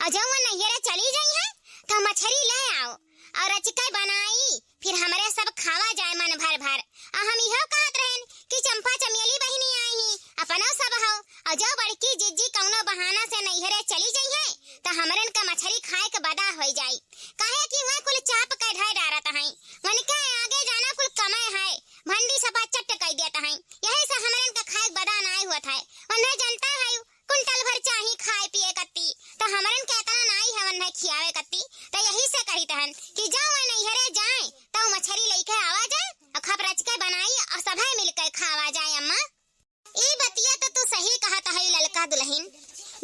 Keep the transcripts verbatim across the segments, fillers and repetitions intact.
और जब वो नैहरे चली जइहैं, तो मछरी ले आओ और रचिके बनाई, फिर हमरे सब खावा जाए मन भर भर। और हम इहो कहत रहेन कि चंपा चमेली बहिनी आई ही, अपनो सब हो, और जो बड़की जिज्जी कौनो बहाना से नैहरे चली जइहैं, तो हमरन का मछरी खाए के बदा होइ जाई, काहे कि वह कुल चाप के ढाई डारत हैं। उनके आगे जाना कुल कमे है, भंडी सफा चट कइ देत हैं, यही से हमरन का खाए के बदा नाई होत है। उन्हें जनता है, कुंटल भर चाही खाए पिए कत्ती, तो हमरन के इतना नाई है उन्हें खियावे कत्ती। तो यही से कहित हन कि जाओ वह नैहरे जाए, तो मछरी लेके आवा जाए और खप रच के बनाई और सभे मिलके खावा जाए अम्मा। ई बतिया तो तू सही कहत है ललका दुलहिन,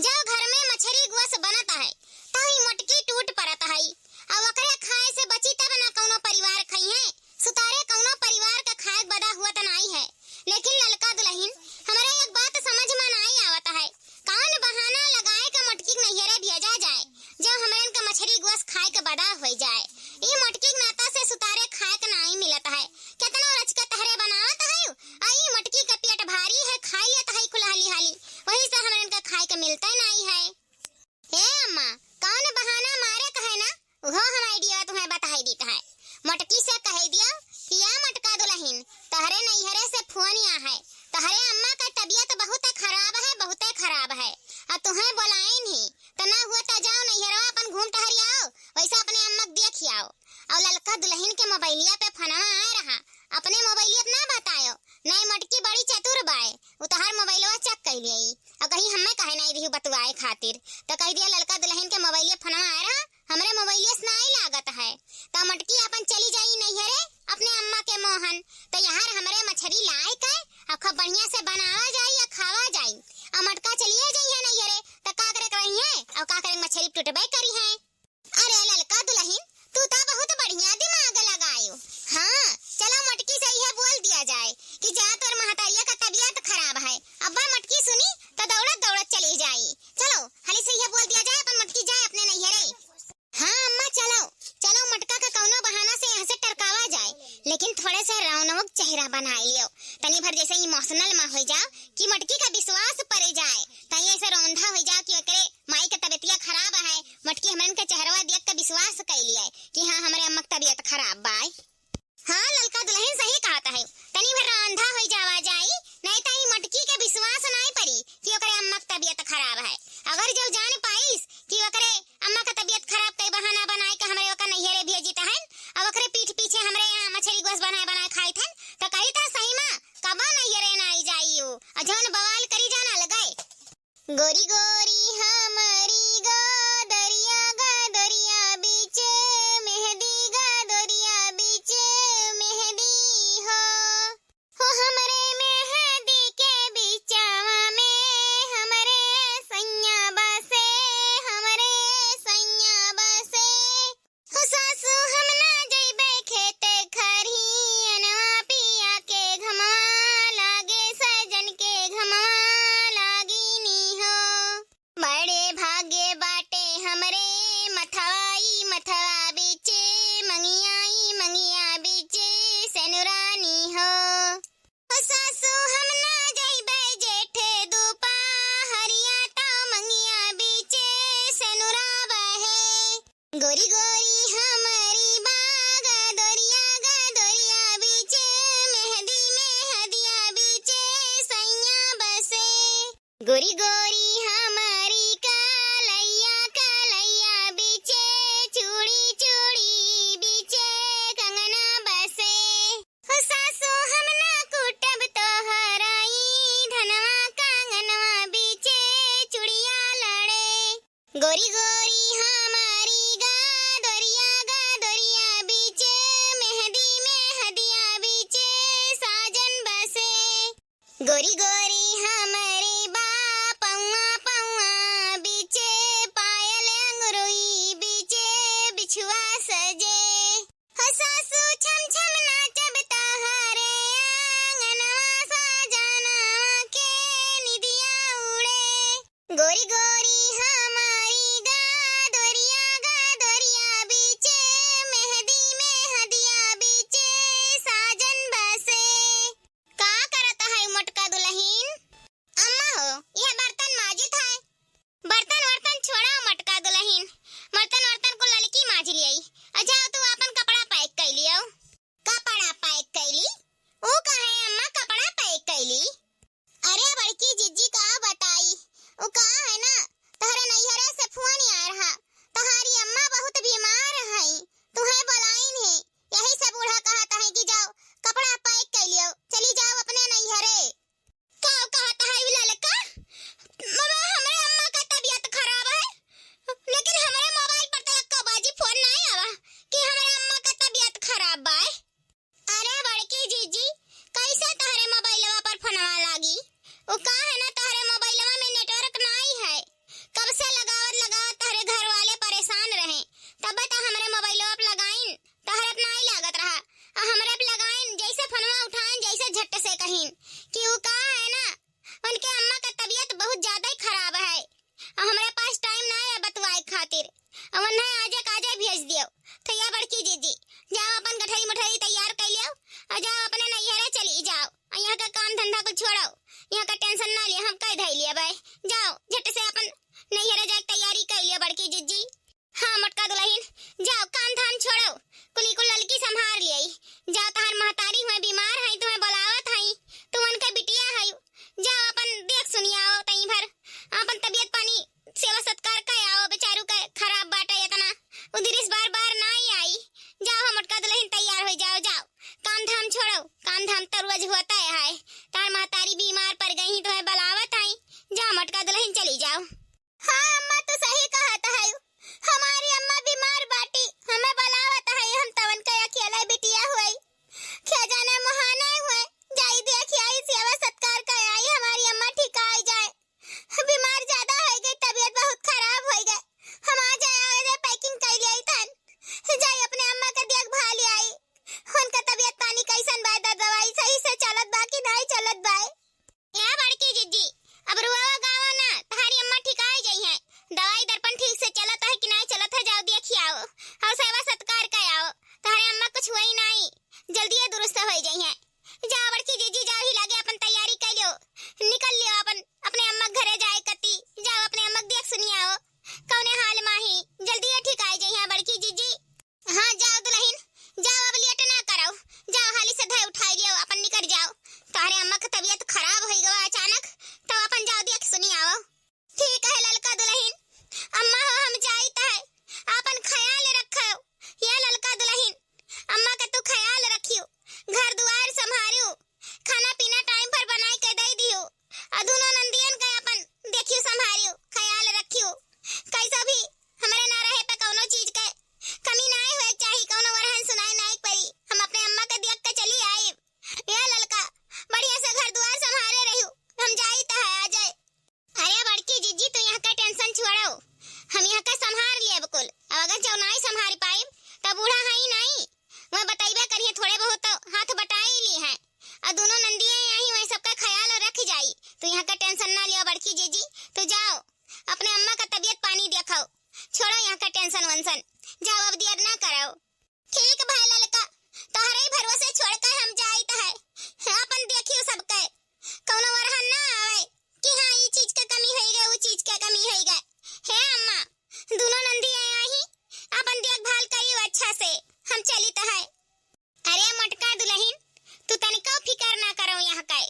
जब घर में मछरी गोस बनत है, तो ई मोटकी टूट पड़त है, और ओकरे खाए से बची तब ना कौनो परिवार खइहैं, सुतारे कौनो परिवार का खाए के बदा हुआ त नाई है। लेकिन ललका दुलहिन, हमरे एक बात समझ में नाई आवत है, कौन बहाना लगाए के मोटकी के नैहरे भेजा जाए, जब हमरन के मछरी गोस खाए के बदा होइ जाए। ई मोटकी के नाता से सुतारे खाए के नाई मिलत है, केतनो रच के तहरे बनावत है, आ ई मोटकी के पेट भारी है, खाई लेत है कुल हाली हाली, वही से हमरन के खाए के मिलते नाई है। हे अम्मा, कौन बहाना मारे कहे ना, उहो हम आइडिया तुम्हें बताई दीत है। मोटकी से कह दियो कि या मोटका दुलहिन, तहरे नैहरे से फोन या है, तहरे अम्मा का तबीयत बहुत खराब है, बहुत खराब है, और तुम्हें बोलाइन ही, तो ना हुआ तो जाओ नैहरवा अपन घूम टहर आओ, वैसे अपने अम्मा के देख आओ। और ललका दुलहिन के मोबाइलिया पे फोनवा आए रहा, अपने मोबाइलिया पे ना बतायो, नहीं मोटकी बड़ी चतुर बाय, उ तोहार मोबाइलवा चेक कइ लेई। और कहीं हमें कहे नहीं दिहु बतुआए खातिर, तो कह दिया ललका दुलहिन के मोबाइलिया फोनवा आए रहा, हमरे मोबाइलिया से नाई लागत है। तो मोटकी अपन चली जाई नैहरे अपने अम्मा के मोहन, तो यार हमरे मछरी लाए के और खूब बढ़िया से बनावा जाई या खावा जाई। और मोटका चलिए जाई है नैहरे, तो का करे के रही है और का करे मछरी टूटबे करी है। अरे ललका दुलहिन, तू तो बहुत बढ़िया दिमाग लगायो। हाँ, चलो मोटकी से यह बोल दिया जाए कि जा तोर महतारिया का तबीयत खराब है। अब्बा मोटकी सुनी तो दौड़त दौड़त चली जाई। चलो, हाली से यह बोल दिया जाए, अपन मोटकी जाए अपने नैहरे। हाँ अम्मा, चलो, चलो मोटका का कौनो बहाना से यहाँ से टरकावा जाए, लेकिन थोड़े से रौनक चेहरा बनाए लियो, तनी भर जैसे इमोशनल मा हो जाओ कि मोटकी का विश्वास पड़ जाए, तनी ऐसे रौंधा हो जाओ कि ओकरे माई के तबीयतिया खराब है, मोटकी हमरन के चेहरवा देख के विश्वास कइ लिया कि हाँ, हमरे अम्मा के तबीयत खराब बाय। हाँ, ललका दुलहिन सही कहत है, तनी भर रौंधा होइ जावा जाई, नहीं तो ई मोटकी के विश्वास नाई पड़ी कि ओकरे अम्मा के तबीयत खराब है। अगर जो जान पाइस कि ओकरे अम्मा के तबीयत खराब कई बहाना बनाए के हमरे ओकर नैहरे भेजित हन, अब ओकरे पीठ पीछे हमरे यहाँ मछरी गोस बनाए बनाए खाइत हन, तो कही तो सही माँ, कबो नैहरे नाई जाई उ, और जौन बवाल करी जान अलगे। गोरी गोरी हमरी गोदरिया, गोदरिया बीचे मेहंदी, गोदरिया बीचे मेहंदी हो। हो हमरे मेहंदी के बिचवा में हमरे सैया बसे, हमरे सैया बसे। हो सासू हम ना जइबे खेते खरिहनवा, पिया के घमवा लागे, सजन के घमवा लागिनी हो। बड़े भाग्य बाटे हमरे मथवा, ई मथवा बीचे मंगिया, ई मंगिया बीचे सेनुरानी हो। ओ सासू हम ना जइबे जेठे दुपहरिया, तो मंगिया बीचे सेनुरा बहे। गोरी गोरी हमरी बाग दोरिया, गा दोरिया बीचे मेहंदी, मेहंदिया बीचे सैया बसे। गोरी गोरी हमरी कलैया, कलैया बीचे चूड़ी, चूड़ी बीचे कंगना बसे। हो सासू हम ना कूटब तोहरा ई धनवा, कंगनवा बीचे चुड़िया लड़े। गोरी गोरी हमरी गा दोरिया, गा दोरिया बीचे मेहंदी, मेहंदिया बीचे साजन बसे। गोरी गोरी हमरी बा पौआ, पौआ बीचे पायल, अंगुरी बीचे बिछुआ सजे। हो सासू छम छम नाचब तोहरे आंगनवा, साजनवा के निदिया उड़े। गोरी गोरी हमरी गा दोरिया, गा दोरिया बीचे मेहंदी, मेहंदिया बीचे साजन बसे। का करत है मोटका दुलहिन? अम्मा हो, यह बर्तन माजित है। बर्तन वर्तन छोड़ा मोटका दुलहिन। होता है, तोहार महतारी बीमार पड़ गई ही, तोहे बलावत हई, जा मोटका दुलहिन चली जाओ। हाँ अम्मा, तू सही कहत है, हमारी अम्मा बीमार बाटी, हमें बलावत है, हम तवन के अकेला बिटिया हुई, क्या जाने मुहाने हुए, जाई देखी आई, सेवा सत्कार का आई, हमारी अम्मा ठिकाई जाए। बीमार ज्यादा होइ गई, तबियत बहुत खराब होइ गई। हम आ जाए, आ जाए, packing कर ले आई तन। जाई अपने अम्मा के देखभाल ले आई। उनका तबियत पानी कैसन बा, द-, दवाई सही से चलत बा कि नहीं चलत बा? या बड़की जिज्जी, अब रुआवा गावा ना, तहारी अम्मा ठिकाई जाई है। दवाई दर्पण ठीक से चलत है कि नहीं चलत है, जाओ देखी आओ। और सेवा सत्कार का आओ, तहारे अम्मा कुछ हुई नहीं, जल्दी दुरुस्त हो जाई है। जाओ बड़की जिज्जी, जाओ ही लागे अपन तैयारी कर लियो, निकल लियो अपन, अपने अम्मा घरे जाए कती, जाओ अपने अम्मा देख सुनी आओ, कौने हाल मा ही, जल्दी ये ठीक आई जाई है बड़की जिज्जी। हाँ जाओ दुलहिन, जाओ अब लेट ना करो, जाओ हाली से धै उठाई लियो, अपन निकल जाओ, तोहरे अम्मा के तबियत खराब हो गवा अचानक, तो अपन जाओ देख सुनी आओ। ठीक है ललका दुलहिन, अम्मा हो हम जाइत है, आपन ख्याल रखो। ये ललका दुलहिन, अम्मा के तू ख्याल रखियो, घर दुआर संभारियो, खाना पीना time पर बनाई के दे दियो, और दोनों नंदियन के अपन देखियो संभारियो, ख्याल रखियो, कैसा भी हमरे ना रहे पे कौनो चीज के कमी नाय होए चाही, कौनो वरहन सुनाए नाय पड़ी। हम अपने अम्मा के देख के चली आइब। ये ललका, बढ़िया से घर दुआर संभारे रहियो, हम जाइत है आ जाए। अरे बड़की जिज्जी, तू यहाँ का tension छोड़ो, हम यहाँ का संभार लेब कुल। अब अगर जौ नाई संभारी पाइब, तब बूढ़ा हई नाई, वह बतइबे करिहे, थोड़े बहुत तो हाथ बटाई ली है। और दोनों नंदिये आई, वही सबका ख्याल रख जाई। तू यहाँ का tension ना लियो बड़की जिज्जी, तू जाओ अपने अम्मा का तबियत पानी देखाओ, छोड़ो यहाँ का tension वंसन, जाओ अब देर ना करो। ठीक भाई ललका, तोहरे ही भरोसे छोड़ के हम जाइत है। अपन देखियो सबके, कौनो वरहन ना आवे कि हाँ, ई चीज के कमी होई गए, ऊ चीज के कमी होई गए। हे अम्मा, दोनों नंदी आया ही, अपन देखभाल करियो अच्छा से, हम चलित है। अरे मोटका दुलहिन, तू तनिको फिकर ना करो यहाँ के,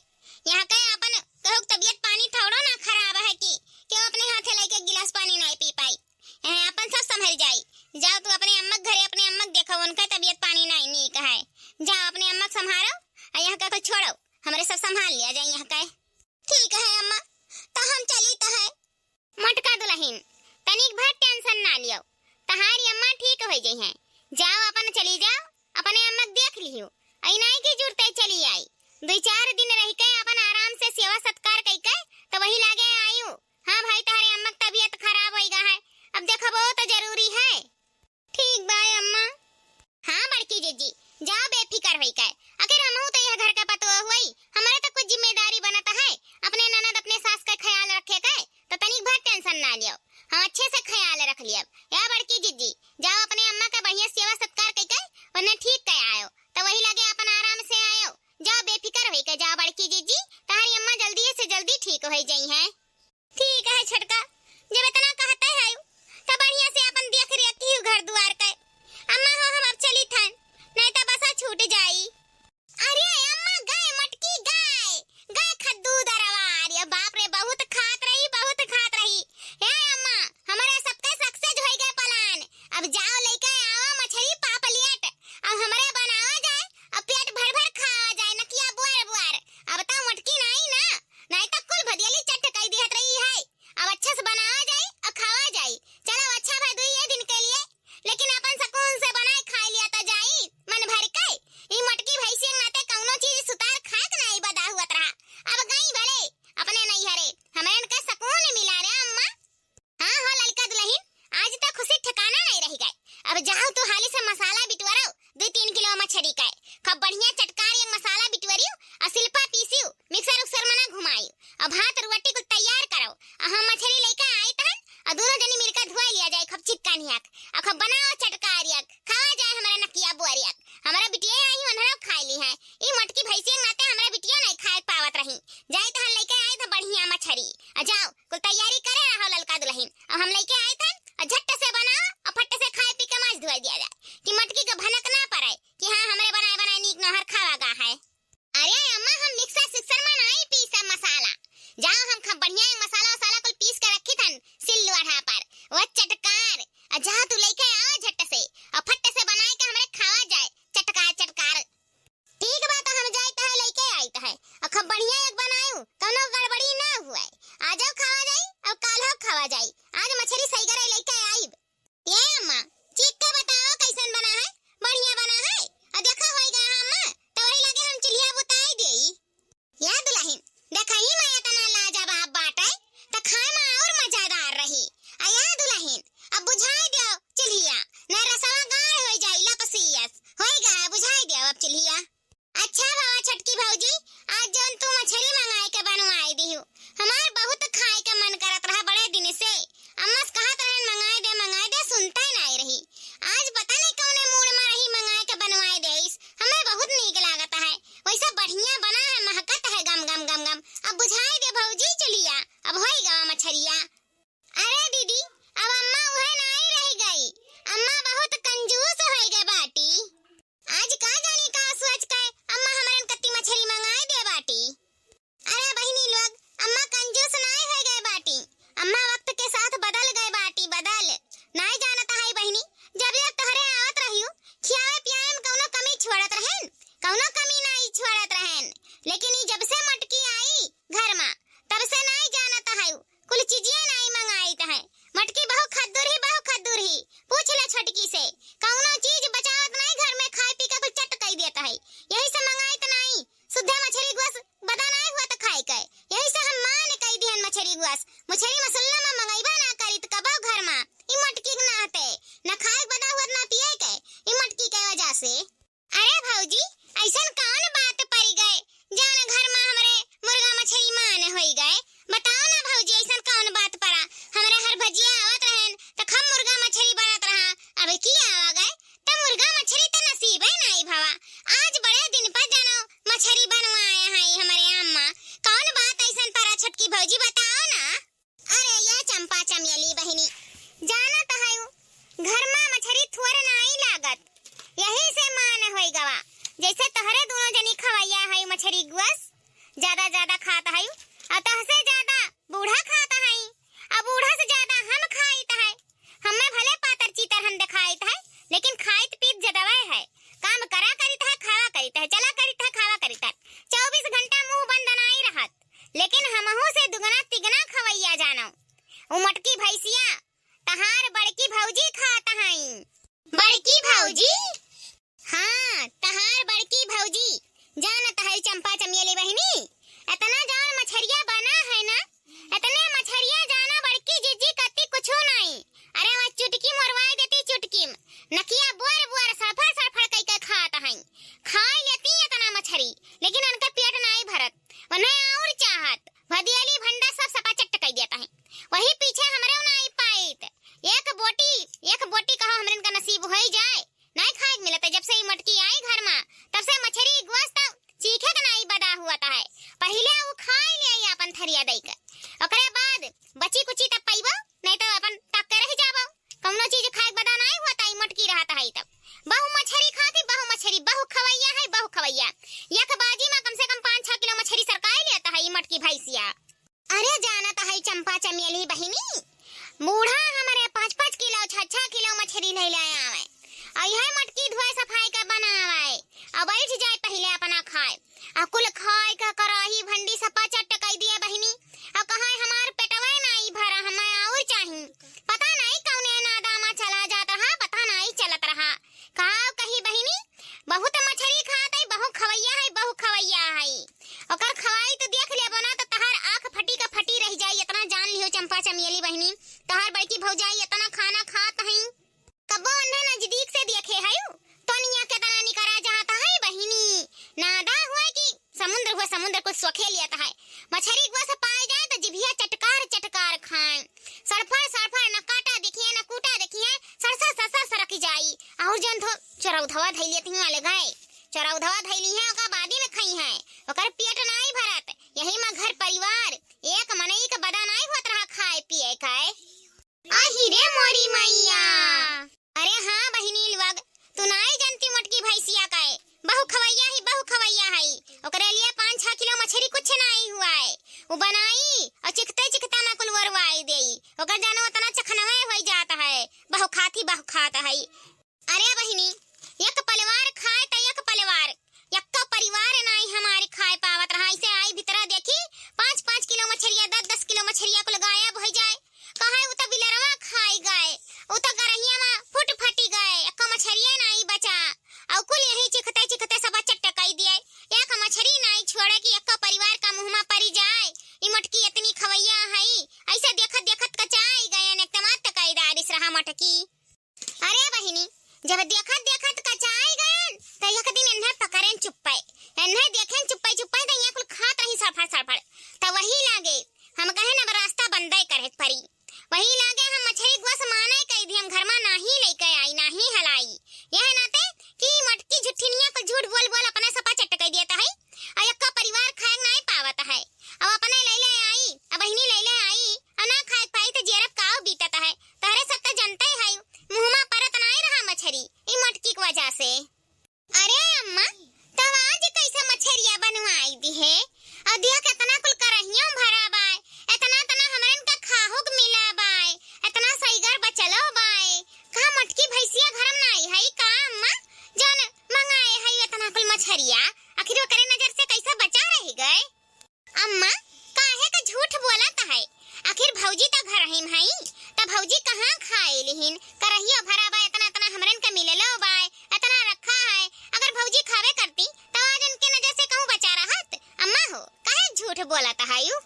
यहाँ के अपन कहूँ तबियत पानी थोड़ो ना खराब है कि, कि वो अपने हाथे लेके गिलास पानी नहीं पी पाई। यहाँ अपन सब संभल जाई। जाओ तू अपने अम्मा के घरे, अपने अम्मा के देखो, उनका तबियत पानी नहीं नीक है। जाओ अपने अम्मा के संभारो, और यहाँ का कुछ छोड़ो, हमरे सब संभाल लिया जाए यहाँ का। ठीक है अम्मा, तो हम चली तो है। मोटका दुलहिन, तनिक भर tension ना लियो, तहारी अम्मा ठीक हो जाई हैं। जाओ अपन चली जाओ, अपने अम्मा के देख लियो। आई नाई की जुरते चली आई, दुई चार दिन रह के अपन आराम से सेवा सत्कार कई के तो वही लागे आयु। हाँ भाई, तहरे अम्मा के तबियत खराब होई गा है, अब देखबो तो जरूरी है। ठीक बा अम्मा। हाँ बड़की जिज्जी, जाओ बेफिकर होई के, आखिर हमहू तो यह घर के पतोह हुई, हमारे तो कुछ जिम्मेदारी बनत है, अपने ननद अपने सास का ख्याल रखे के, तो तनिक भर tension ना लियो, हम अच्छे से ख्याल रख लियब। या बड़की जिज्जी, जाओ अपने अम्मा का बढ़िया सेवा सत्कार कई के, उन्हें ठीक कर आयो, तो वही लगे अपन आराम से आयो। जाओ बेफिकर होई के जाओ बड़की जिज्जी, तहारी अम्मा जल्दी से जल्दी ठीक होई जाई हैं। ठीक है छोटका, जब इतना कहते है तो बढ़िया से अपन देख रेख की घर दुआर के। अम्मा हो हम अब चली थन, नहीं तो बसा छूट जाई। अरे अम्मा गए मोटकी गए, गए खद्दू दरवा, अरे बाप रे बहुत खात रही, बहुत खात रही। हे अम्मा, हमारे सबके success होई गए plan। अब जाओ लेके आओ मछली पापलेट, अब हमारे बनावा जाए, अब पेट भर भर खावा जाए, नकिया बुआर बुआर। अब तो मोटकी नाई ना, नाई तो कुल भदियली चट कई दिहत रही है। अब अच्छे से लेकिन ई जब से मटकी आई घर मा, तब से नाई जानत है, कुल चीजिया नाई मंगाइत है। मटकी बहु खद्दुर ही, बहु खद्दुर ही। पूछ ले छोटकी से, कौनो चीज बचावत नाई घर में, खाए पी के कुल चट कई देत है। यही से मंगाइत नाई, सुद्धे मछरी गोस बदा नाई हुआ त खाए के। यही से हम मान कई दिहन मछरी गोस। मछरी मसल्ला मा मंगइबा ना करी त कबो घर मा, ई मटकी के नाते। न खाए के बदा हुआ त ना पिए के, ई मटकी के वजह से। अरे भौजी, अइसन कौन बात परि गए, जान घर मा हमरे मुर्गा मछरी मान होई गए? बताओ ना भौजी, अइसन कौन बात परा? हमरे हर भजिया आवत रहेन, त खूब मुर्गा मछरी बनत रहा, अब की आवा गए, त मुर्गा मछरी त नसीबे नाई भवा। आज बड़े दिन पर जानो मछरी बनवाए हैं हमरे अम्मा। कौन बात अइसन परा छोटकी भौजी, बताओ ना। अरे ये चंपा चमेली बहिनी, जानत हयू, घर मा मछरी थोर नाई लागत, यही से मान होई गवा। जैसे तोहरे दोनों जनी खवैया है मछरी गोस, ज्यादा ज्यादा खात हयू, और तोहसे ज्यादा बूढ़ा खात है, और बूढ़ा से ज्यादा हम खाइत है। हमें भले पातर चीतर हम देखाइत है, लेकिन खाइत पीत जदवे है, काम करा करित है, खावा करित है, चला करित है, खावा करित है, चउबीस घंटा मुंह बंद नाई रहत। लेकिन हमहू से दुगना तिगना खवैया जानो। उ मोटकी भैंसिया तहार बड़की भौजी खात हई। बड़की भौजी? हाँ, तहार बड़की भौजी। जानत हई चंपा चमेली बहिनी, एतना जौन मछरिया बना है ना, एतने मछरिया जानो बड़की जिज्जी कत्ती कुछू नाई। अरे वह चुटकी मोरवाई देती, चुटकी में। नकिया बोर बोर सड़फड़ सड़फड़ कई के खात हई। खाई लेती एतना मछरी, लेकिन उनका पेट नाई भरत। उन्हें और चाहत, भदियली भंडा सब सपाचट कई देत है। वही पीछे हमरे नाई पाइत। एक बोटी, एक बोटी कहो हमरे का नसीब होई जाए। नाई खाए के मिलत है। जब से ई मोटकी आई घर मा, तब से मछरी गोश्त चीखे के नाई बदा हुआ है। पहिले उ खाई ले आई अपन थरिया दई के। ओकरे बाद बची कुची तब पइबो, नहीं तो अपन तक के रह जाबो। कौनो चीज खाए के बदा नाई हुआ, ई मोटकी रहत है तब। बहु मछरी खाती, बहु मछरी, बहु खवैया है, बहु खवैया। एक बाजी मा कम से कम पाँच छह किलो मछरी सरकाई लेत है ई मोटकी भैंसिया। अरे जानत है चंपा चमेली बहिनी, बूढ़ा हमरे पाँच पाँच किलो, छह छह किलो मछरी ले ले आवे। और यह मोटकी धोए सफाई का बनावे। और बैठ जाए पहिले अपना खाए। आ कुल खाए का कराही भंडी सपा चट कई दिए बहिनी। आ कहाँ हमार पेटवे नाई भरा, हमें और चाही। पता नाई कौने नादा मा चला जात रहा, पता नाई चलत रहा। का कही बहिनी, बहुत मछरी खात है, बहु खवैया है, बहु खवैया है। ओकर खवाई तो देख लेबो ना तो तहार आँख फटी का फटी रह जाई, इतना जान लियो चंपा चमेली बहिनी। तहार बड़की भौजाई इतना खाना खात है। कबो उन्हें नजदीक से देखे हयू? तोनिया केतना निकरा जात है बहिनी। नादा हुए कि समुद्र हुए, समुद्र कुछ सोखे लियत है। मछरी गोस पाए जाए तो जिभिया चटकार चटकार खाए। सड़फड़ सड़फड़ न काटा देखिए न कूटा देखिए, सड़सड़ सड़सड़ सरक जाई। और जौन थो चरौधवा धैलियत ही अलग है। चरौधवा धैली है ओका बादी में खाई है। ओकर पेट नाई भरत। यही मा घर परिवार एक मनई के बदा नाई होत रहा खाए पिए खाए। आही रे मोरी मैया। अरे हाँ बहिनी लोग, तू नाई जानती मोटकी भैंसिया का है। बहु खवैया ही, बहु खवैया है। ओकरे लिए पाँच छह किलो मछरी कुछ नाई हुआ है। वो बनाई और चिखते चिखता ना कुल वरवाई देई। ओकर जानो उतना चखनवे होई जात है। बहु खाती, बहु खात है। अरे बहिनी, एक परिवार खाए त एक परिवार, एक्को परिवार नाई हमारे खाए पावत रहा। ऐसे आई भीतरा देखी, पाँच पाँच किलो मछरिया, दस दस किलो मछरिया कुल गायब होई जाए। कहे उ त बिलरवा खाई गए, उ त गरहिया मा फुट फटी गए, एक्को मछरिया नाई बचा। और कुल यही चिखते चिखते सब चट्ट कई दिए। एक मछरी नाई छोड़े कि एक्को परिवार का मुँह मा परी जाए। ई मोटकी इतनी खवैया हई, ऐसे देखत देखत कचाई गए, एक तमात कई दारिस रहा मोटकी। अरे बहिनी, जब देखत देखत कचाई गयन, त एक दिन इन्हें पकड़ेन चुप्पे। इन्हें देखेन चुप्पे चुप्पे, त ये कुल खात रही सड़फड़ सड़फड़। त वही लागे, हम कहेन अब रास्ता बंदे करे परी। वही लागे हम मछरी गोस माने कई दी, हम घर मा नाही लेके आई, नाही हलाई। यह नाते कि मटकी झुट्ठिनिया कुल झूठ बोल बोल अपने सपा चट कई दियत है। आ एक्का परिवार खाए नाही पावत है। अब अपने लैले आई, अब बहिनी लैले आई, आ ना खाए पाई त जेरब काव बीतत है। तहरे सब त जनते है, मुँह मा परत नाई रहा मछरी, ई मटकी के वजह से। अरे अम्मा, तब आज कैसे मछरिया बनवाई दी है? और दिया केतना कुल करहियों भरा बाय, एतना तना हमरन का खाहुक मिला बाय, एतना सईगर बचलो बाय। का मटकी भैंसिया घर में नाई है का अम्मा, जौन मंगाए है एतना कुल मछरिया? आखिर ओकरे नजर से कैसे बचा रहे? दिहिन, करहियो भरा बा, एतना, एतना हमरन के मिललो बा, एतना रखा है। अगर भौजी खावे करती, त आज इनके नजर से कहूँ बचा रहत। अम्मा हो, काहे झूठ बोलत हयू?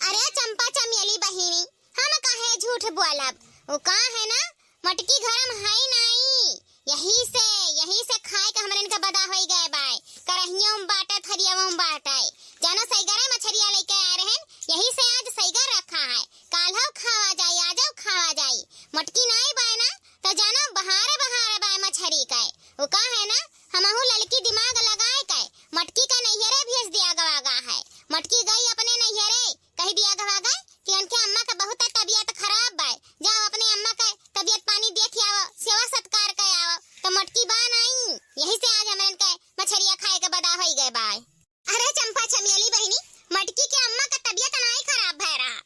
अरे चंपा चमेली बहिनी, हम काहे झूठ बोलब? उ का है ना, मटकी घरम है नाई, यही से, यही से खाए के हमरन के बदा होई गए बाय। करहियों में बाटे, थरियावों में बाटे। जानो सैगरे मछरिया लेके आए रहन, यही से आज सैगर रखा है। काल्हो खावा जाई, आजो खावा जाई। मटकी नाई बाय ना, त जानो बहारे बहारे बाय मछरी के। उ का है ना, हमहू ललकी दिमाग लगाए के मटकी का नैहरे भेज दिया गवा गा है। मटकी गई अपने नैहरे, कह दिया गवा गा कि उनके अम्मा का बहुत तबीयत खराब बा, जाओ अपने अम्मा का तबीयत पानी देख आओ, सेवा सत्कार कर आओ। तो मटकी बा नाई, यही से आज हमरन के मछरिया खाए के बदा होई गए बा। अरे चंपा चमेली बहिनी, मटकी के अम्मा का तबीयत नाई खराब भय रहा,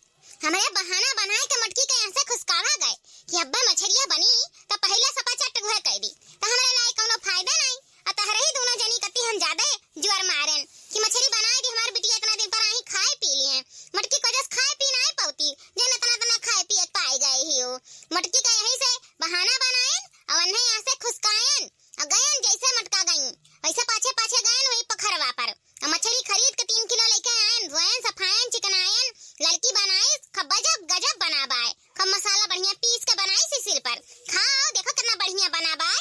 हमरे बहाना बनाए के मटकी के यहाँ से खुसकावा गए कि अब्बे मछरिया बनी त पहले सपा चट गुहे कह दी, त हमरे लाए कौनो फायदा नाई। आ तहरे ही दोनों जनी कती हम ज्यादा जोर मारेन कि मछरी बनाए दी, हमार बिटिया इतना दिन पर आई खाए पी लिए, मटकी को जस खाए पी नाई पौती, जन इतना इतना खाए पिए के पाए गए ही हो। मटकी का यही से बहाना बनाएन और उन्हें यहाँ से खुसकाएन और गयन जैसे मटका गई वैसे पाछे पाछे गयन वही पोखरवा पर। आ मछरी खरीद के तीन किलो लेके आयन, धोयन, सफायन, चिकनायन, ललकी बनाइस, खूब गजब, गजब बनाबाय। खूब मसाला बढ़िया पीस के बनाइस सिल पर। खाओ, देखो कितना बढ़िया बनाबाय।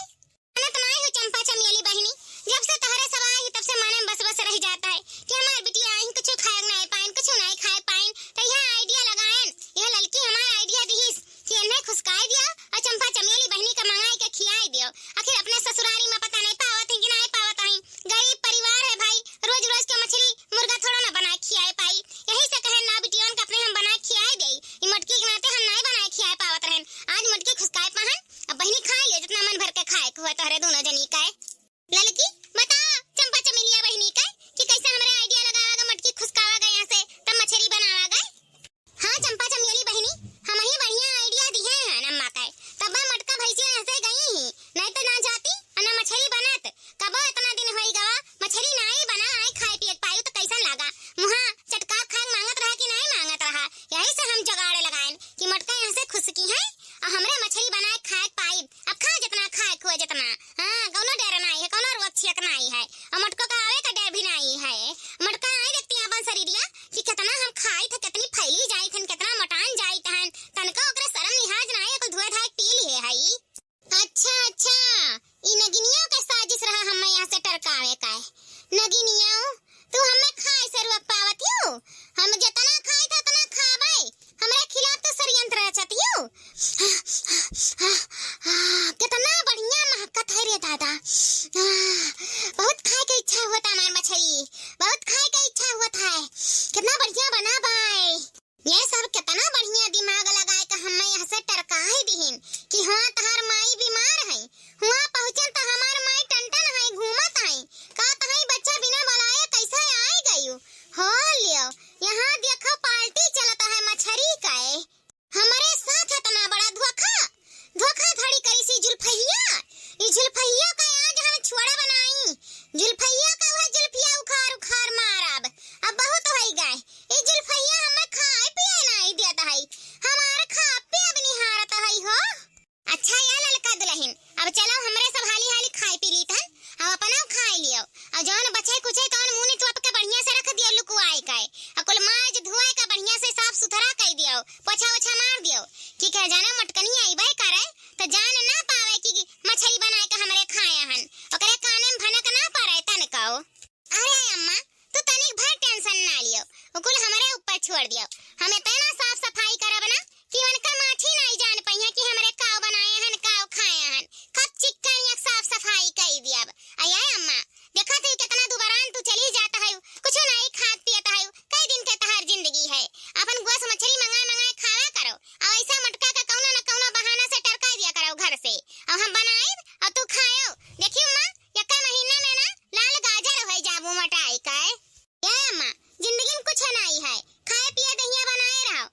बनत नाई हो चंपा चमेली बहिनी, जब से तहरे सब आई तब से मने में बस बस रह जाता है कि हमार बिटिया आई, कुछ खाए नाई पाइन, कुछ नाई खाए पाइन। तो यह idea लगायन, यह ललकी हमार idea दिहिस कि इन्हें खुसकाए दिया और चंपा चमेली बहिनी का मंगाई के खियाए दियो। आखिर अपने ससुरारी में पता नहीं पावत हैं कि नहीं पावत हैं, गरीब परिवार है भाई, रोज रोज के मछली मुर्गा थोड़ा ना बनाए खियाए पाई। यही से कहे ना बिटियन के अपने हम बनाए खियाए देई। ई मटकी के नाते हम नहीं बनाए खियाए पावत रहन। आज मटकी खुसकाए पाहन, अब बहिनी खा लियो जितना मन भर के खाए के हुआ तोहरे दोनों जनी का। ललकी, बता चंपा चमेलिया बहिनी का कि कैसे हमरे idea लगावा गा मटकी खुसकावा गा यहाँ से, तब मछली बनावा गा। हाँ चंपा चमेली बहिनी, हम ही बढ़िया idea दिहे हैं अम्मा के। तब मटका भैंसिया यहाँ से गई ही, नहीं तो ना जाती और ना मछली बनत। कबो इतना दिन होई गवा, मछली नाई बना, आई खाए पिए के पाई तो कैसन लागा? मुहा चटका खाए मांगत रहा कि नाई मांगत रहा? यही से हम जुगाड़ लगाएन कि मटका यहाँ से खुसकी है और हमरे मछली बनाए खाए के पाई। अब खा जितना खाए खुए जितना। हाँ, कौनो डर नाई है, कौनो रोग छियक नाई है। और मटको का आवे का डर भी नाई है। मटका आई देखती अपन शरीरिया कि कितना हम खाई थे, कितनी फैली जाई थन, कितना मोटान जाई थन। तनका ओकरे शर्म लिहाज नाई है, कुल धोए धाए के पी लिए है। अच्छा, अच्छा, ई नगिनिया के साजिश रहा हमें यहाँ से टरकावे का है। नगिनिया, तू हमें खाए से रोक पावत हो? हम जितना खाए था उतना खाबे। हमरे खिलाफ तो षड्यंत्र रचत हो। कितना बढ़िया महकत है रे दादा। बहुत खाए के इच्छा होता हमार मछली, बहुत खाए के इच्छा होता है। कितना बढ़िया बना बाय। ये सब कितना बढ़िया दिमाग लगाए के हमें यहाँ से टरकाई दिहिन कि हाँ, तहार माई बीमार है। हुआ पहुँचन त हमार माई टन टन है, घूमत है। का तहाई बच्चा बिना बुलाए कैसे आए गयू? हो लियो, यहाँ देखो पार्टी चलत है मछरी के। हमरे साथ इतना बड़ा धोखा, धोखाधड़ी करी सी जुल्फैया। ई जुल्फैया का आज हम छोड़ब नाई। जुल्फैया का वह जुल्फिया उखार उखार मारब। अब बहुत होई गए। ई जुल्फैया हमें खाए पिए नाई देत हई। हमार खा पे अब निहारत हई हो। अच्छा या ललका दुल्हन, अब चलो हमरे सब हाली हाली खाए पी लीत हन। अब अपना खाए लियो। और जौन बचे कुचे तौन मुंह नितुआप के बढ़िया से रख दियो लुकुआए के। और कुल माज धुआए के बढ़िया से साफ सुथरा कर दियो। पोछा ओछा मार दियो। कि कह जाना मटकनी आइबे करे, त जान ना पावे कि मछली बनाए के हमरे खाए हन। ओकरे काने में भनक ना पड़े तनिको। अरे अम्मा, तू तनिक भर tension ना लियो, उ कुल हमरे ऊपर छोड़ दियो। हम इतना साफ सफाई करब ना कि उनका माछी नहीं जान पइहे कि हमरे काव बनाए हन, काव खाए हन। खूब चिक्कन एक साफ सफाई कई दियब। अये अम्मा, देखत ही कितना दुबरान तू चली जात हयू, कुछ नहीं खात पियत हयू। कई दिन के तहार जिंदगी है, अपन गोस मछली मंगाए मंगाए खावा करो, और ऐसा मटका का कौनो न कौनो बहाना से टरका दिया करो घर से, और हम बनाइब और तू खायो। देखियो अम्मा, यक्का महीना में ना लाल गाजर होई जाबू मोटाई के। ए अम्मा, जिंदगी में कुछ नाई है, खाए पिए दहिया बनाए रहो,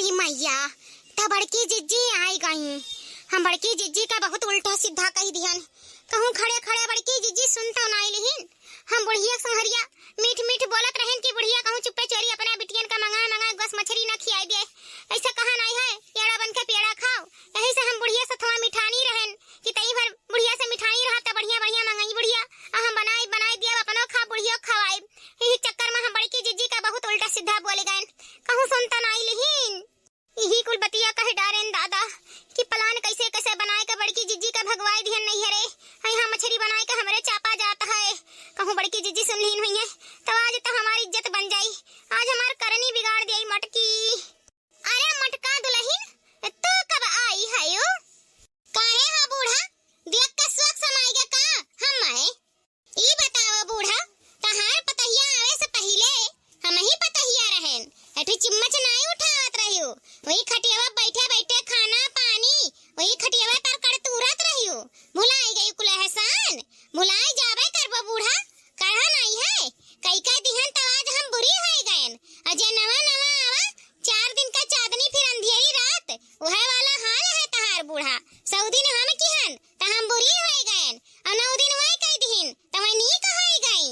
ई मइया, त बड़की जिज्जी आइ गईं। हम बड़की जिज्जी का बहुत उल्टा सीधा कहि दिहन। कहूँ खड़े खड़े बड़की जिज्जी सुन तउ नाहीं लिहिन। हम बुढ़िया संहरिया मीठ मीठ बोलत रहेन कि बुढ़िया कहूँ चुप्पे चोरी अपना बिटियन का मंगाए मंगाए गोस मछरी न खियाइ दे। अइसे कहा नाहीं है, एड़ा बन के पेड़ा खाओ। यही से हम बुढ़िया से थोड़ा मिठानी रहेन कि तई भर बुढ़िया से मिठानी रहा त बढ़िया बढ़िया मंगाई बुढ़िया, अउ हम बनाइ बनाइ दिया, अपनो खा बुढ़ियो खवाइब। यही चक्कर मा हम बड़की जिज्जी का बहुत उल्टा सीधा बोलि गएन। कहूँ सुन तउ नाहीं लिहिन। यही कुल बतिया कह डारेन दादा कि plan कइसे कइसे बनाए के बड़की जिज्जी का भगवाइ दिहन नइहरे। अउ यहाँ मछरी बनाए के हमरे चापा जात है। कहूँ बड़की जिज्जी सुन लिहिन हुइहैं तउ आज तउ हमार इज्जत बन जाई। आज हमार करनी बिगाड़ देई मटकी। अरे मटका दुलहिन, तू कब आई हयू? काहे हो बूढ़ा, देख के शौक समाइगे का? हम आए। ई बताओ बूढ़ा, तहार पतहिया आवे से पहिले हमही पतहिया रहेन। एठू चिम्मच नाई उठावत रहियो, वही खटियावा बैठे बैठे खाना पानी, वही खटियावा पर कर तूरत रहियो। भुलाई गई कुल एहसान, भुलाई जाबे करबो बूढ़ा, करहा नाई है। कई कई दिहन त आज हम बुरी होई गएन, अउ जे नवा नवा आवा, चार दिन का चांदनी फिर अंधेरी रात, उहे वाला हाल है तहार बूढ़ा। सौ दिन हम किहन, त हम बुरी होई गएन, अउ नौ दिन वही कई दिहिन, त वही नीक होई गई।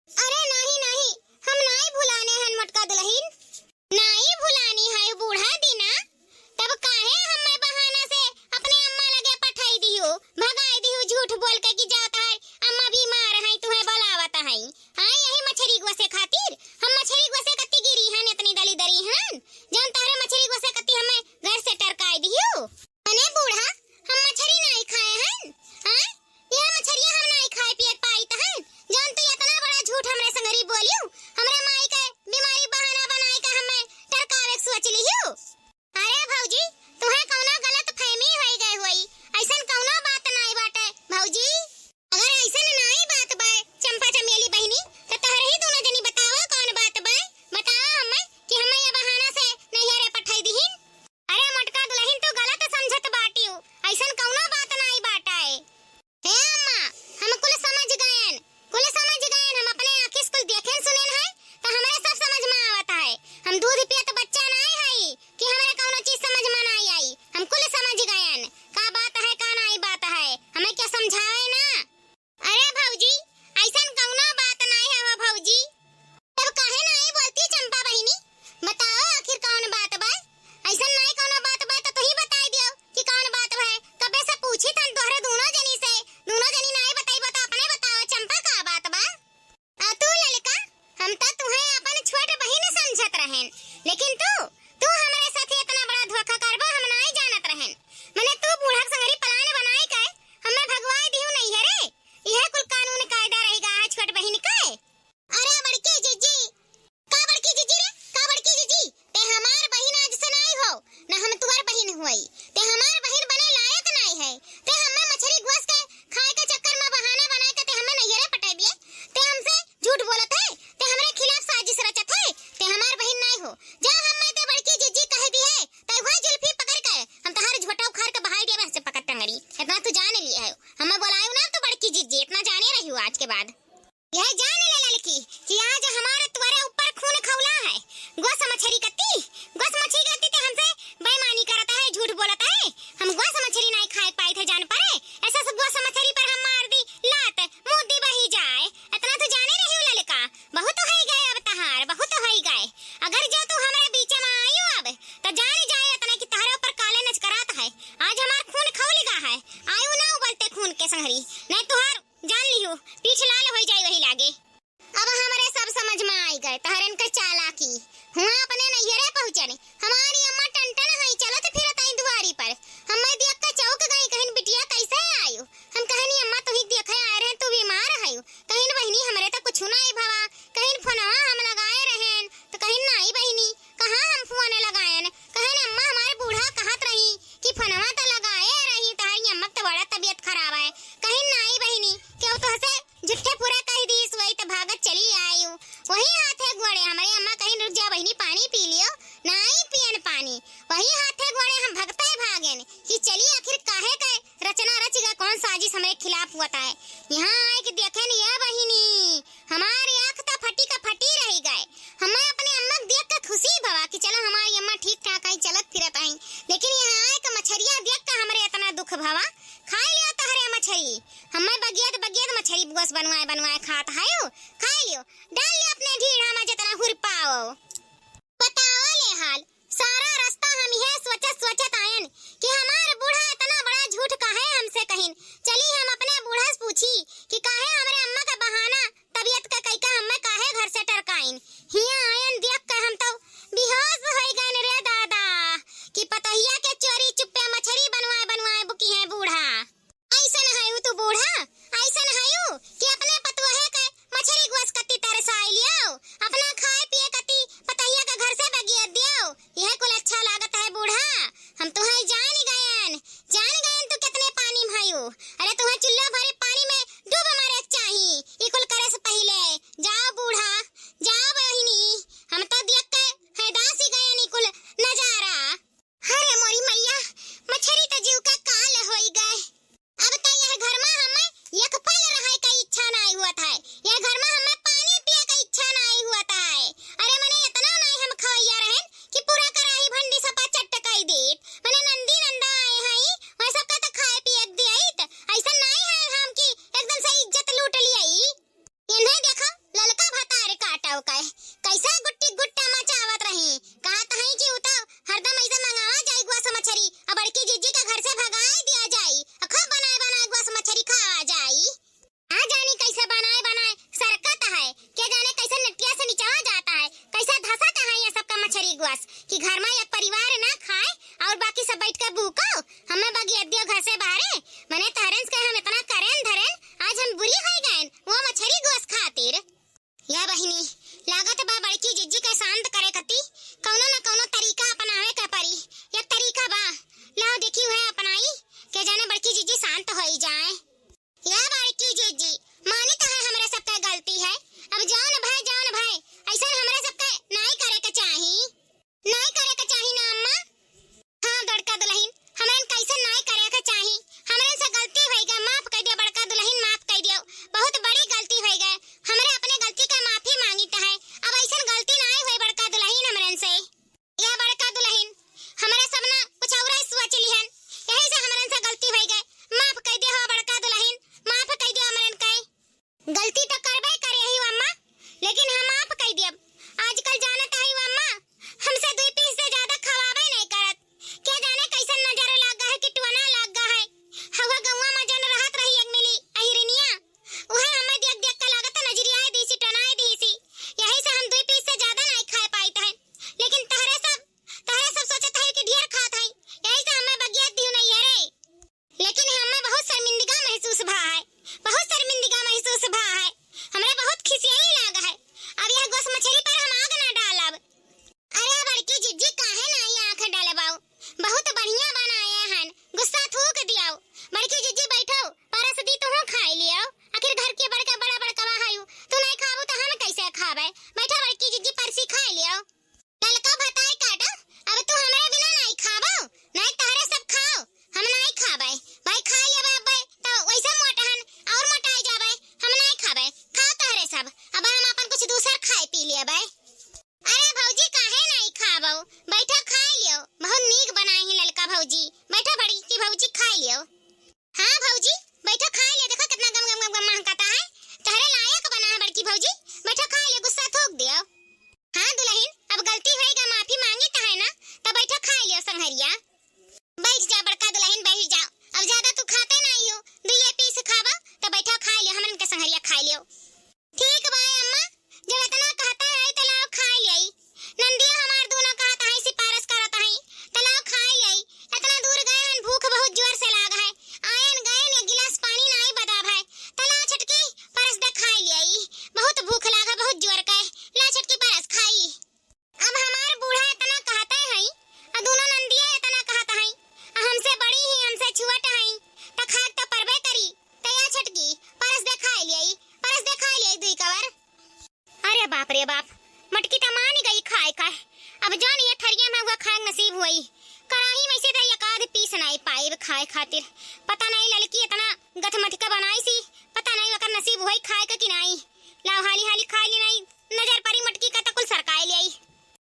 अरे नाहीं, नाहीं, हम नाहीं भुलाने हन मोटका दुलहिन। नाहीं भुलानी है बूढ़ा दीना, तब काहे हम्मे बहाना से अपने अम्मा लगे पठाई दिहू, भगाई दिहू झूठ बोल के कि जात है, अम्मा बीमार है, तुहे बोलावत है। हाँ, यही मछरी गोसे खातिर? हम मछरी गोसे कत्ती गिरी हन, इतनी दली दरी हन, जौन तोहरे मछरी गोसे कत्ती हम्मे घर से टरकाई दिहू। अने बूढ़ा, हम मछरी नाई खाए हन, हाँ? यह मछरिया हम नाई खाए पिए पाइत हन, जौन तू इतना बड़ा झूठ हमरे संगरी बोलियो, हमरे माई के बीमारी बहाना बनाए के हमें टरकावे के सोच लियो। अरे भौजी, तुहे कौनो गलत फहमी होई गए होई, ऐसन कौनो बात नाई बाटे भौजी। अगर ऐसन नाई बात बाय चंपा चमेली बहिनी, त तहरे ही दोनों जनी बतावा कौन बात बाय, बतावा हमें कि हमें ये बहाना से नैहरे पठाई दिहिन। अरे मोटका दुलहिन, तू गलत समझत बाटिउ, ऐसन कौनो बात नाई बाटाए। हे अम्मा, हम कुल समझ गएन, कुल समझ गएन, हम अपने आँखी से कुल देखेन सुनेन है, त हमरे सब समझ में आवत है। हम दूध पियत बच्चा नाई हई कि हमरे कौनो चीज समझ में नाई आई, हम कुल समझ गएन, का बात है, का नाई बात है, हमें क्या समझावे ना। अरे भौजी, ऐसन कौनो बात नाई है हो भौजी। तब काहे नाई बोलती चंपा बहिनी? बताओ आखिर कौन बात बा? ऐसन नाई कौनो बात बा तो तुही बताई दियो कि कौन बात बा। कबे से पूछी थन तोहरे दोनों जनी से, दोनों जनी नाई बताई बा तो अपने बताओ चंपा का बात बा? आ तू ललका, हम तो तुहे अपन छोट बहिन समझत रहेन, लेकिन तू, तू हमरे साथे इतना बड़ा धोखा करबो हम नाई जानत रहेन। मने तू बूढ़ा के संगरी plan बनाई के हमें भगवाई दिहू नैहरे। यह कुल कानून कायदा रही गा है छोट बहिन के। अरे बड़की जिज्जी, का बड़की जिज्जी रे, का बड़की जिज्जी? ते हमार बहिन आज से नाई हो, ना हम तुहर बहिन हुई। ते हमार बहिन बने लायक नाई है। ते हमें मछरी गोस के खाए के चक्कर में बहाना बनाए के ते हमें नैहरे पटाई दिए। ते हमसे झूठ बोलत है, ते हमरे खिलाफ साजिश रचत है। ते हमार बहिन नाई हो। जा हमें ते बड़की जिज्जी कह दी है, ते वही जुल्फी पकड़ के हम तहार झोटा उखाड़ के बहाई देबे से पकड़ टंगरी। इतना तू जान लिए है। हमें बोलायू ना तो बड़की जिज्जी, इतना जाने रही हो आज के बाद। यह जान ले ललकी कि आज हमारे तुहरे ऊपर खून खौला है। गोस मछरी कत्ती, गोस मछरी कत्ती ते हमसे बेईमानी करत है, झूठ बोलत है। हम गोस मछरी नाई खाए पाई थे जान परे। ऐसा से गोस मछरी पर हम मार दी लात, मुद्दी बही जाए। इतना तो जाने रही हो ललका, बहुत होई गए अब तहार, बहुत होई गए। अगर जो तू हमरे बीच में आयू अब, तो जान जाए इतना कि तहरे ऊपर काले नच करात है। आज हमार खून खौल गा है, आयू ना उबलते खून के संगरी, नहीं तुहार जान लिहू, पीठ लाल होई जाई वही लागे। अब हमरे सब समझ में आई गए, तहरन के चालाकी। हुआ अपने नैहरे पहुँचने, हमारी अम्मा टन टन हई, चलत फिरत आई दुआरी पर। हमें देख के चौंक गई, कहिन बिटिया कैसे आयू? हम कहनी अम्मा तुही देखे आए रहे, तू बीमार हयू। कहिन बहिनी हमरे तो कुछ नाई भवा, कहिन फोनवा हम लगाए रहेन, तो कहिन नाई बहिनी, कहाँ हम फोन लगाएन? कहिन अम्मा हमारे बूढ़ा कहत रही कि फोनवा तो लगाए रही, तहारी अम्मा के तो बड़ा तबीयत खराब है। कहिन नाई बहिनी, केहू तोहसे झूठे पूरा कह दीस, वही तो भागत चली आयू। वही हाथे गोड़े हमरे अम्मा कहिन रुक जा बहिनी, पानी पी लियो, नाई पियन पानी। वही हाथे गोड़े हम भगते भागेन कि चली आखिर काहे के रचना रच गए, कौन साजिश हमरे खिलाफ हुआ था। यहाँ आए कि देखेन ये बहिनी, हमारी आँख तो फटी का फटी रही गए। हमें अपने अम्मा के देख के खुशी भवा कि चलो हमारी अम्मा ठीक ठाक आई, चलत फिरत हई, लेकिन यहाँ आए के मछरिया देख के हमरे इतना दुख भवा। खाए लियो तहरे मछरी, हमें बगियत बगियत मछरी गुअस बनवाए बनवाए खात हयो। खाए लियो, डाल लियो अपने ढीढ़ा में जितना हुर पाओ। बताओ ले हाल, सारा रास्ता हम यह सोचत सोचत आयन कि हमार बूढ़ा इतना बड़ा झूठ काहे हमसे कहिन। चली हम अपने बूढ़ा से पूछी कि काहे हमरे अम्मा का बहाना तबीयत का कइका हमें काहे घर से टरकाइन। हियां आयन देख के हम तो बेहोश होई गइन रे दादा, कि पतोहिया के चोरी चुप्पे मछरी बनवाए बनवाए बुकी है बूढ़ा। अइसन हयू तू बूढ़ा, अइसन हयू कि अपने पतोहे के मछरी गुअस कत्ती तरसाई लियो, अपना खाए पिए कत्ती पतोहिया के घर से बगिया दियो। यह कुल अच्छा लागत है बूढ़ा? हम तुहैं जान गयन, जान गयन तू कितने पानी में हयू। अरे तुहैं चुल्लो भरे पानी में डूब मरे के चाही, ई कुल करे से पहिले। जाओ बूढ़ा, जाओ बहिनी, हम तो देख के हैदास ही गयन ई कुल नजारा। अरे मोरी मैया, मछरी त जीव का काल होई गए। अब त यह घर मा हमें एक पल रहे का इच्छा नाई हुआ था। यह घर मा हमें पानी पिए का इच्छा नाई हुआ था। अरे मने इतना नाई हम खवैया रहन कि पूरा कराही भंडी सपा चट्ट कई देत। मने नंदी नंदा आए हई, वह सबका त खाए पिए दियाइत। ऐसा नाई है हम कि एकदम से इज्जत लूट लियाई। इन्हें देखो, ललका भतार काटव का, कैसा गुट्टी गुट्टा मचावत रही। कहत हई कि उ तो हरदम ऐसे मंगावा जाई गुआस मछरी, और बड़की जीजी के घर से भगाए दिया जाई, और खूब बनाए बनाए गुआस मछरी खावा जाई। आ जानी कैसे बनाए बनाए सरकत है, के जाने कैसे नटिया से निचवा जाता है, कैसे धसत है ये सबका मछरी गुआस, कि घर मा एक परिवार ना खाए और बाकी सब बैठ के भूको। हमें बगिया दियो घर से बाहरे, मने तहरेन से हम इतना करेन धरेन, आज हम बुरी होई गएन वो मछरी गुआस खातिर। या बहिनी, लागत बा बड़की जिज्जी के शांत करे कती कौनो न कौनो तरीका अपनावे के पड़ी। एक तरीका बा, लाओ देखी उहे अपनाई, के जाने बड़की जिज्जी शांत होई जाए। या बड़की जिज्जी, मानित है हमरे सबके गलती है, अब जौन भय जौन भय, ऐसन हमरे सबके नाई करे के चाही। नाई करे के चाही ना अम्मा? हाँ बड़का दुलहिन, हमरन कैसन नाई करे के चाही? हमरन से गलती होई गए, माफ कर दियो बड़का दुलहिन, माफ कर दियो। बहुत बड़ी गलती होई गए, हमरे अपने गलती का माफी मांगित है। अब ऐसन गलती नाई होई बड़का दुलहिन हमरन से। या बड़का दुलहिन, हमरे सब ना कुछ और ही सोच लिहन, यही से हमरन से गलती होई गए। माफ कर दियो हो बड़का दुलहिन, माफ कर दियो हमरन के। गलती तो करबे करे ही अम्मा, लेकिन हम माफ कई दियब। आजकल जानत हई अम्मा, हमसे दुई पीस से ज्यादा खवाबे नहीं करत। के जाने कैसन नजर लाग गा है कि टोना लाग गा है। हवा गौवा मा जन रहत रही एक मिली अहिरनिया, उहे हमें देख देख के लागत नजरियाए दीसी, टोनाए दीसी। यही से हम दुई पीस से ज्यादा नहीं खाए पाइत है। लेकिन तहरे सब, तहरे सब सोचत है कि ढेर खात है, यही से हमें बगिया दियो नहीं है रे। लेकिन हमें बहुत शर्मिंदगा महसूस भा है, बहुत शर्मिंदगा महसूस भा है। हमरे बहुत खिसियाई लाग है। अब यह गोस मछली पर हम आग ना डालब। अरे बड़की जिज्जी, काहे नाई आँख डलबाऊ? बहुत बढ़िया बनाए हन, गुस्सा थूक दियाऊ। बड़की जिज्जी बैठो, परस दी तुहूँ खाई लियो। आखिर घर के बड़का बड़ा बड़कवा हयू, तू नाई खाबू तो हम कैसे खाबे? बैठो बड़की जिज्जी, परसी खाई लियो। ललका भताई काटा, अब तू हमरे बिना नाई खाबो, नाई तहरे सब खाओ, हम नाई खाबे। भाई खाई लेबे अब्बे, तो वैसे मोटहन और मोटाई जाबे, हम नाई खाबे, खाओ तहरे सब, अब हम अपन कुछ दूसर खाए पी लेबे। अरे भौजी, काहे नाई खाबो, बैठो खाई लियो, बहुत नीक बनाई है ललका भौजी, बैठो बड़की भौजी खाई लियो। हाँ भौजी, बैठो खाई लियो, देखो कितना गम गम गम गम महकता है, तहरे लायक बना है बड़की भौजी, बैठो खाई लियो, गुस्सा थूक दियो। हाँ दुलहिन, अब गलती होई गा, माफी मांगित है ना, तो बैठो खाई लियो संघरिया। बैठ जा बड़का दुलहिन, बैठ जा, अब ज्यादा तू खाते नाई हो, दुइये पीस खाबा, तो बैठो खाई लियो, हमन के संघरिया खाई लियो। ठीक बा अम्मा, जब इतना कहता है तो लाओ खाई लियाई। नंदिया हमार दोनों कहत है, सिफारिश करत है, तो लाओ खाई लियाई। इतना दूर गए हन, भूख बहुत जोर से लाग है, आयन गयन एक गिलास पानी नाई बदाब है, तो लाओ छोटकी परस दे खाई लियाई, बहुत भूख लाग है, बहुत जोर के, ला छोटकी परस खाई। अब हमार बूढ़ा इतना कहते हैं, आ दोनों नंदिया इतना कहत हैं, आ हमसे बड़ी ही, हमसे छुअट हैं, त खाए त परबे करी। त या छोटकी, परस दे खाए लियाई, परस दे खाए लियाई दुई कवर। अरे बाप रे बाप, मटकी त मान गई खाए का। अब जौन ये थरिया में हुआ खाए नसीब हुई, कराही में से त एक आध पीस नाई पाइब खाए खातिर। पता नहीं ललकी इतना गथमथका बनाई सी, पता नहीं ओकर नसीब हुई खाए का कि नाई। लाओ हाली हाली खाए ली नाई, नजर परी मटकी का त कुल सरकाए लियाई।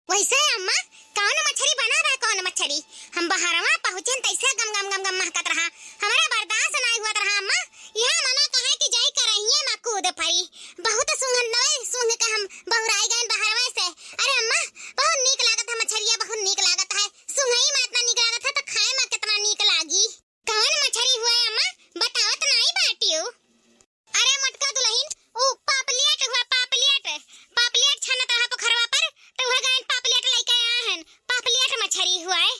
वैसे अम्मा, कौन मछरी बना बा, कौन मछरी? हम बहरवा पहुँचन तैसे गम गम गम गम महकत रहा, हमरे बर्दाश्त नाई हुअत रहा अम्मा। यहाँ मना कहे कि जाई करहिए मा कूद पड़ी। बहुत सूंघन दवे, सूंघ के हम बहुराई गए बहरवे से। अरे अम्मा, बहुत नीक लागत है मछरिया, बहुत नीक लागत है। सूंघई मा इतना नीक लागत है तो खाए मा कितना नीक लागी। कौन मछरी हुआ अम्मा, बतावत नाई बाटियो। अरे मोटका दुलहिन, ऊ पापलेट हुआ, पापलेट। पापलेट छानत रहा पोखरवा पर, तो वह गयन पापलेट लइके आए हन। पापलेट मछरी हुआ है।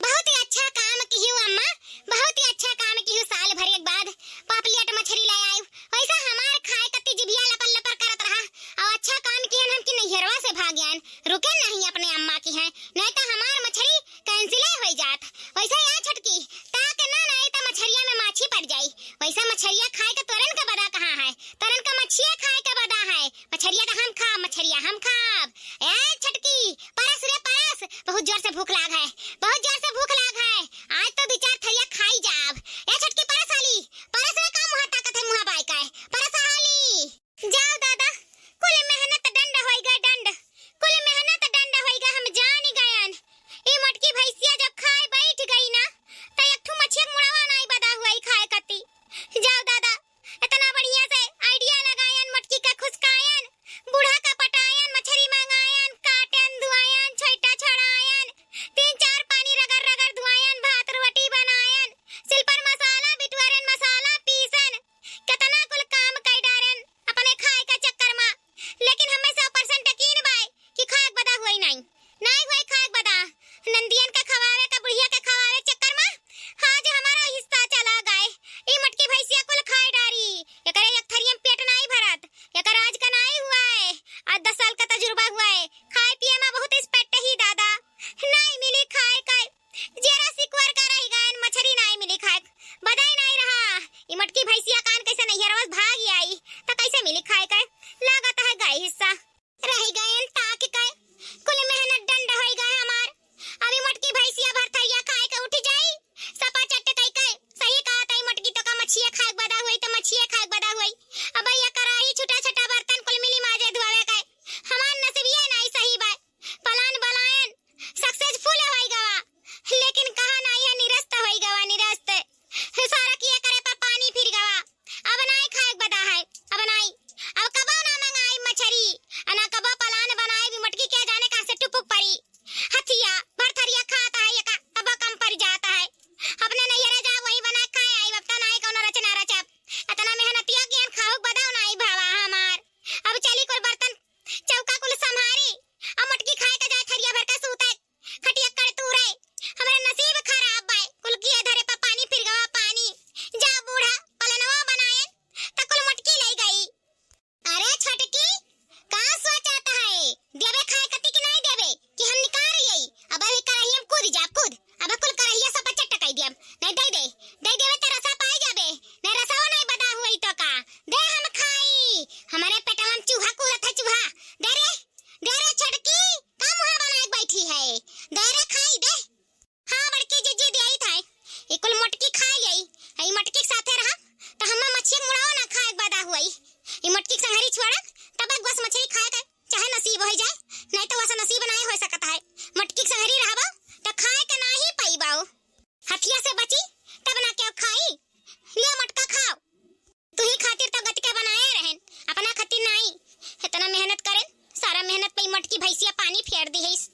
बहुत ही अच्छा काम किहू अम्मा, बहुत ही अच्छा काम किहू। साल भर एक बाद पापलेट मछरी ले आयु। वैसा हमार खाए कत्ती जिभिया लपर लपर करत रहा। और अच्छा काम किहन हम कि नैहरवा से भाग आयन। रुके नहीं अपने अम्मा की हैं, नहीं तो हमार मछरी कैंसिले होई जात। वैसे या छोटकी, ताक ना, नहीं तो मछरिया में माछी पड़ जाई। वैसे मछरिया खाए के तोरन के बदा कहाँ है? तोरन के मछिया खाए के बदा है। मछरिया तो हम खाब, मछरिया हम खाब। ए छोटकी, परस रे परस, बहुत जोर से भूख लाग है, बहुत जोर से भूख लाग है। आज तो दो चार थरिया खाई जाब। ए छोटकी परस हाली, परस रे, का मुँह ताकत है मुँह बाय का है? परस हाली। जाओ दादा, कुल मेहनत डंड होई गए, डंड, कुल मेहनत डंड होई गए, हम जानी गयन। ई मोटकी भैंसिया जब खाए बैठ गई ना, त एक ठू मछिया के मुड़वा नाई बदा हुआ ई खाए कती। जाओ दादा, इतना बढ़िया से idea लगायन, मोटकी का खुसकायन, बूढ़ा का पटायन, मछरी मंगायन, काटन, धुआयन, छैटा छड़ायन, तीन चार पानी रगड़ रगड़ धुआयन, भात रोटी बनायन, सिल पर मसाला बिटुअरन, मसाला पीसन, केतना कुल काम कइ डारेन अपने खाए का चक्कर मा, लेकिन हमें सौ percent यकीन बाय कि खाए के बदा हुई नाई, नाई हुई खाए के बदा। नंदियन के खवावे का, बुढ़िया के खवावे के चक्कर मा आज हमारा हिस्सा चला गए। ई मोटकी भैंसिया कुल खाए डारी, एकरे एक थरिया में पेट नाई भरत, एकर आज का नाई हुआ है, आज दस साल का तजुर्बा हुआ है, खाए पिए मा बहुत expert ही दादा, नाई मिली खाए का। जेरा सिकुअर का रहि गयन, मछरी नाई मिली खाए, बदाई नाई रहा। ई मोटकी भैंसिया कान कैसे नैहरवा से भाग आई, त कैसे मिली खाए के? लागत है गए हिस्सा। रहि गयन ताक के, कुल मेहनत डंड होई गए हमार। अभी मोटकी भैंसिया भर थरिया खाए के उठ जाई, सपा चट कई के। सही कहा ताई मोटकी, तो का मछिया खाए के बदा हुई, तो मछिया खाए के बदा हुई। अब या कराही, छुटा छुटा बर्तन कुल मिली माजे धुआवे के। हमार नसीबिया नाई सही बा। Plan बनायन, successful होई गवा, लेकिन कहा नाई है, निरस्त होई गवा, निरस्त। सारा किया करे पर पानी फिर गवा। अब नाई खाए के बदा है, अब नाई, अब कबो ना मंगाई मछरी, आ ना कबो plan बनाई भी मोटकी के जाने कहाँ से टुपुक पड़ी। हथिया भर थरिया खात है, एका कबो कम पड़ जात है। अपने नैहरे जा, वही बना खाए आई, अब तो नाई कौनो रचना रचब। इतना मेहनतिया कियन, खाहू के बदा नाई भावा हमार। अब चली कुल बर्तन चौका कुल संभारी, आ मोटकी खाए के जाए थरिया भर के सूते, खटिया कर तू रे। हमरे नसीब खराब बाय, कुल किए धरे पर पानी फिर गवा पानी। जा बूढ़ा, पलनवा बनायन, त कुल मोटकी ले गई। अरे छोटकी, का सोचत है? देबे खाए कती कि नहीं देबे, कि हम निकाल यही? अब अभी कराही हम कूद जा, कूद। अब कुल कराहिया सब चट्ट कई दियम। नहीं दे दे, दे देबे त रसा पाई जाबे। नहीं रसाओ नहीं बदा हुई तो का? दे हम खाई। हमारे पेटवा में चूहा कूदत है, चूहा। दे रे, दे रे छोटकी, का मुँह बनाए के बैठी है? दे रे खाई, दे। हाँ बड़की जिज्जी, देई थाई। ई कुल मोटकी खाई आई। ई मोटकी के साथे रहा, त हम्मा मछिया मुड़ाओ ना खाए के बदा हुई। ई मोटकी के संघरी छोड़ा, तब एक बस मछली खाए के चाहे नसीब होई जाए, नहीं तो वैसा नसीब नहीं हो सकता है। मोटकी के संघरी रहबो, त खाए के नाही पइबो। हथिया से बची, तब ना केहू खाई। लियो मोटका खाओ। तुही खातिर तो गतिके बनाए रहन, अपना खातिर नाई। इतना मेहनत करेन, सारा मेहनत पे ई मोटकी भैंसिया पानी फेर दिहिस।